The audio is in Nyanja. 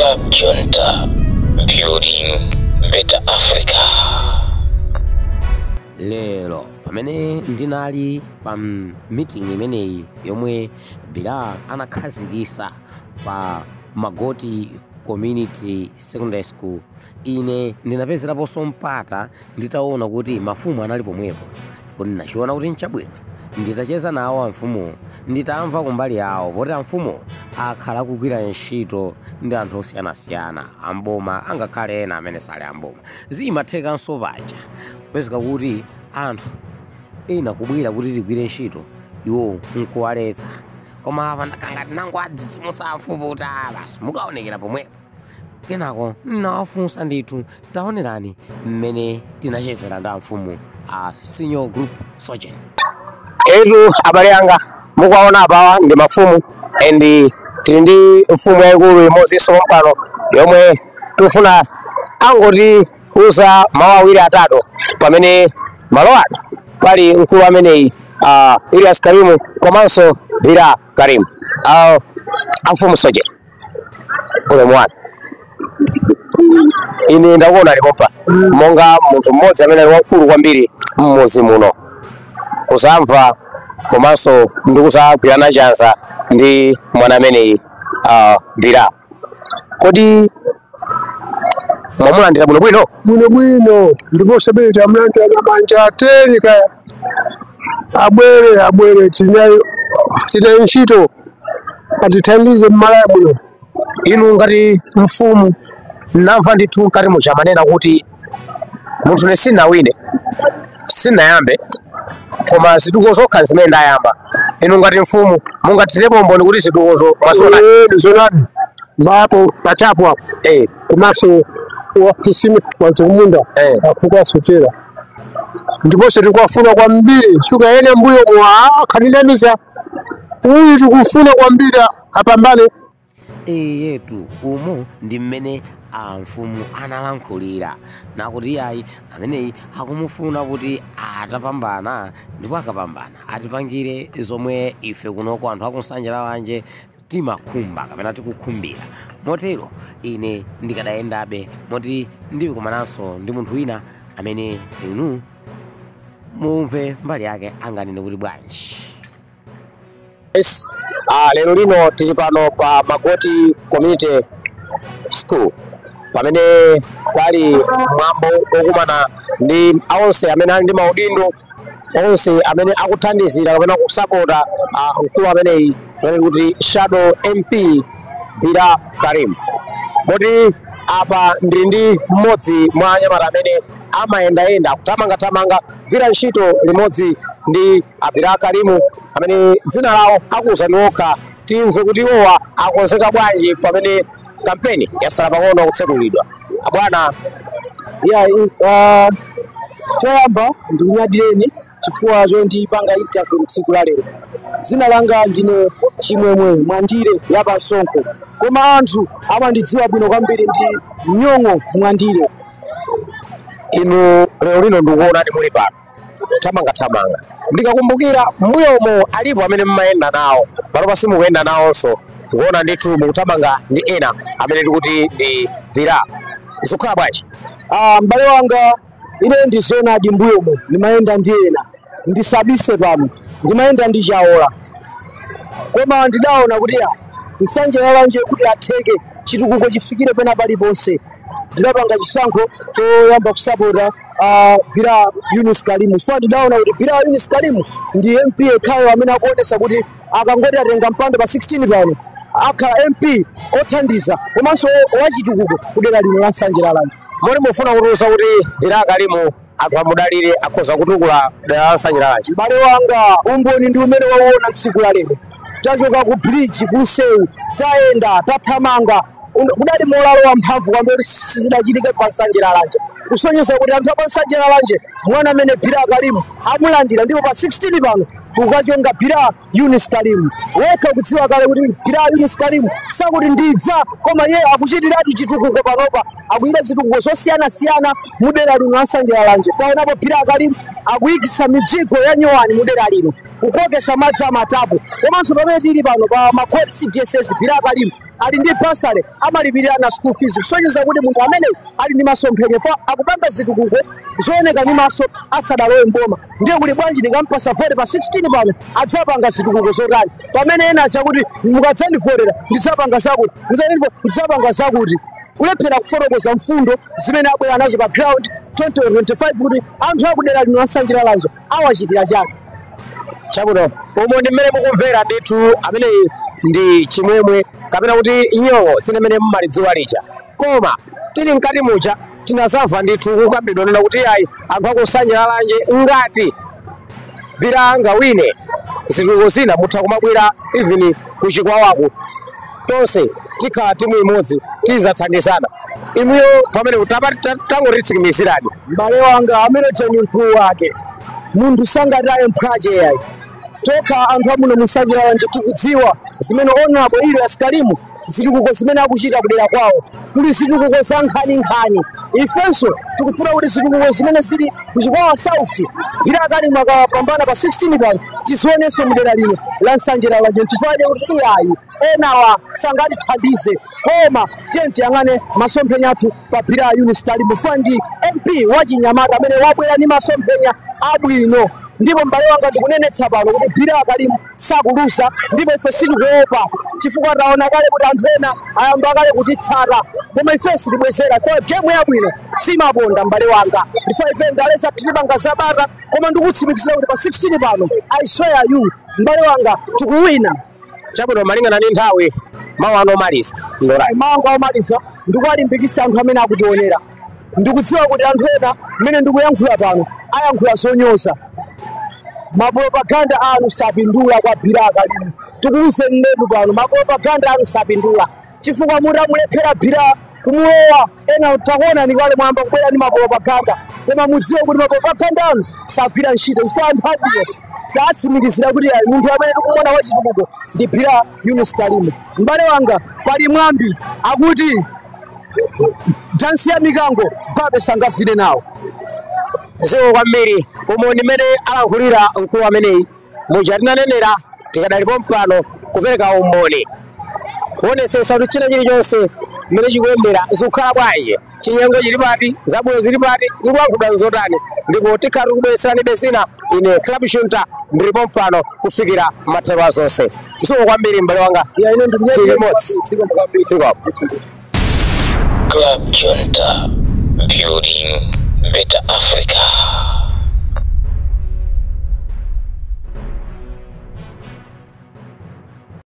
Club Junta, building better Africa. Lero pamene ndinali pa meeting imeneyi yomwe Bilal anakhazikisa pa Magoti Community Secondary School, ine ndinapezeraponso mpata nditaona kuti mafumu anali pomwepo, kuti ndachiona kuti nchabwino nditacheza nawo amfumu, nditamva kumbali yawo, poti amfumu akhala kugwira ntchito ndi anthu osiyanasiyana amboma, angakhale ena amene sali amboma. Zimathekanso paja kupezeka kuti anthu ena kubwera kuti tigwire ntchito, iwo nkuwaletsa. Koma apa ndakangati nango adzidzimusa amfumu kuti basi mukaonekera pomwepo. Kenako nawafunsa ndithu, taonerani mmene tinachezera ndi amfumu a Senior Group Sergeant. Etu abale anga, mukuwaona apawa ndi mafumu, and tili ndi mfumu yayikulu imodzinso pompano yomwe tikufuna angotiuza mawu awiri atatu, pamene malo ano pali mkulu ameneyi Elias Karimu komanso Bilal Karimu. Amfumu Soje, ulemu wanu. Ine ndakuona likopa monga munthu mmodzi amene ali wamkulu kwambiri mmudzi muno, kuzamva komanso ndikuzagwirana chanza ndi mwana ameneyi Bilal. Kodi mwamulandira bwinobwino? Bwinobwino, ndiponso bene tamulandira na manja ateni. Kaya abwere, abwere, tinayo tinayo ntchito, atithandize mmalawi muno. Inu ngati mfumu, namva ndithu mkati muja manena kuti munthu ne sinawine, sinayambe, koma zitukuko zokha zimene ndayamba. Inu ngati mfumu mungathirepo umboni kuti zitukukozo mwaziona? Ndizonadi, mapo patapo apo komanso tisime wazikumunda afuka asokera, ndiponso tikuwafuna kwambiri. Shuka ene mbuyo mwa akhatinamiza, uyu tikufuna kwambiri apambane. Eyetu, umu ndi mmene amfumu analankhulira nakuti ayi, ameneyi akumufuna kuti atapambana, ndipo akapambana atipangire zomwe ife kunoko anthu akunsanja lalanje timakhumba kapena tikukhumbira. Motero ine ndikadayendabe moti ndikumananso ndi munthu wina amene inu mumve mbali yake anganene kuti bwanji. Yes. Lero lino tili pano pa Magoti Community School pamene pali mwambo okumana ndi onse amene ali ndi maudindo, onse amene akuthandizira kapena kusapota mkulu ameneyi amene kuti Shadow MP Bilal Karim. Moti apa ndili ndi mmodzi mwa anyamata amene amayendayenda kuthamangathamanga kugwira ntchito limodzi ndi a Bilal Karimu, amene dzina lawo akuwuzani okha. Timve kuti iwowa akonzeka bwanji pamene kampeni yasala pang'ono kutsekulidwa. Abwana. Yeah, choyamba ndikunyadireni chifukwa chondipanga interview tsiku la lero. Dzina langa ndine Chimwemwe Mwandire yapansonkho, koma anthu amandidziwa bwino kwambiri ndi Mnyong'o Mwandire. Inu lero lino ndikuonani muli pano thamangathamanga. Ndikakumbukira mbuyomo alipo amene mmayenda nawo, panopa simukuyenda nawonso. Tikuona ndithu mukuthamanga ndi ena amene tikuti ndi Bilal. Zikukhala bwanji? M'bale wanga, ine ndi zoonadi, mbuyomo ndimayenda ndi ena. Ndisabise pano, ndimayenda ndi Chaola, koma ndidaona kuti nsanja lalanje kuti atheke, chitukuko chifikire pena paliponse, ndidapanga chisankho choyamba kusapota Bilal Yunus Karimu. So ndidaona kuti Bilal Yunus Karimu ndi MP yekhayo amene akuonesa kuti akangoti atenga mpando pa 16 pano, akhala MP othandiza komanso wachitukuko kudera lino la Nsanje Lalanje. Moti mufuna kutiuza kuti Bilal Karimu anthu amudalire, akhoza kutukula dera la Nsanje Lalanje? M'bale wanga, umboni ndi umene wauona tsiku la lero. Tachoka ku bridge, ku Sewu, tayenda, tathamanga. Kudali molalo wamphamvu kwambiri, sizidachitike pa Nsanje Lalanje, kusonyeza kuti anthu apa Nsanje Lalanje mwana amene Bilal Karimu amulandira, ndipo pa 16 pano tikukachonga Bilal Yunus Karimu. Wekha kudziwa kale kuti Bilal Yunus Karimu sakuti ndidza, koma iye akuchitiratu chitukuko. Panopa akuchita zitukuko zosiyanasiyana mudera lino la Nsanje Lalanje. Taonapo Bilal Karimu akuyikisa mijigo ya nyowani mudera lino, kukokesa madzi amatapo, komanso pamene tili pano pa Magoti CDSS, Bilal Karimu Ali ndi bursary, amalipirira na school fees, kusonyeza kuti munthu amene ali ndi masomphenya fa akupanga zitukuko zooneka ndi maso asadalowe mboma. Ndiye kuti bwanji ndikampasa vote pa 16 pano, adzapanga zitukuko zotani, pamene ena aja kuti mukadzandivotera ndidzapanga zakuti, ndidzapanga zakuti, kulephera kufotokoza mfundo zimene abwera nazo pa ground 2025 kuti anthu akudera lino la Nsanje Lalanje awachitira chani. Chabwino, umo ndi mmene mukumvera ndithu. Ameneyi ndi Chimwemwe kapena kuti Nyongo, dzina limene mmalidziwa lija. Koma tili mkati muja tinazamva ndithu kukambidwa nena kuti ayi, anthu aku Nsanje Lalanje, ngati Bilal angawine, zitukuko zina mutha kumabwera even kuchikwawaku, tonse tikhala timu imodzi, tizathandizana. Inuyo pamene tangotitsikimizirani. M'bale wanga, amene cheni mkulu wake munthu sangataye mphwache yayi. Tokha anthu amuno mu Nsanje Lalanje tikudziwa zimene Honorable Elias Kalimu, zitukuko zimene akuchita kudera kwawo. Kuli zitukuko za nkhaninkhani. Ifenso tikufuna kuti zitukuko zimene zili kuchikwawa South, Bilal Kalimu akapambana pa 16 pano, tizionenso mudera lino la Nsanje Lalanje, chifukwa chakuti iyayi, enawa sangatithandize, koma tiye tiyang'ane masomphenya athu pa Bilal Yunus Kalimu ndi MP wachinyamata amene wabwera ndi masomphenya abwino. Ndipo m'bale wanga, ndikunenetsa pano kuti Bilal Kalimu sakulusa, ndipo ife sitikuopa, chifukwa taona kale kuti anthu ena ayamba kale kutitsata, koma ife sitibwezera. Ife game yabwino simaponda, m'bale wanga. Ndife ife ndalesa titipanga zabata, koma ndikutsimikizira kuti pa 16 pano, I swear you, m'bale wanga, tikuwina. Chabwino, malingana ndi nthawi, mawu anu omaliza ndolani? Mawu anga omaliza, ndikuwalimbikitsa anthu amene akutionera. Ndikudziwa kuti anthu ena mmene ndikuyankhula pano ayankhula zonyoza. Mapropaganda anu sapindula kwa Bilal Kalimu. Tikuwuzeni letu pano, mapropaganda anu sapindula, chifukwa mutamulephera Bilal kumulowa, ena takuona ni wale mwamba kubwera ndi mapropaganda, koma mudziwe kuti mapropaganda anu sagwira ntchito. Ife anthu abwino tatsimikizira kuti ayi, munthu amene tikumuona wachitukuko ndi Bilal Yunus Kalimu. M'bale wanga, pali mwambi akuti dansi ya mikango babe sangavine nawo. Zikomo kwambiri. Umo ndi mmene alankhulira mkulu ameneyi. Muja tinanenera, tikadalipo mpano kupereka umboni, kuonesesa kuti china chilichonse mmene chikuyendera zikukhala bwanji, chinyengo chili pati, zabwino zili pati, zikulankhulidwa zotani, ndipo tikhala tikubweretserani besina. Ine Club Shunta ndilipo mpano kufikira mathero a zonse. Zikomo kwambiri, m'bale wanga. Ya, ine Tili limodzi. Zikomo. Club Junta, building better Africa.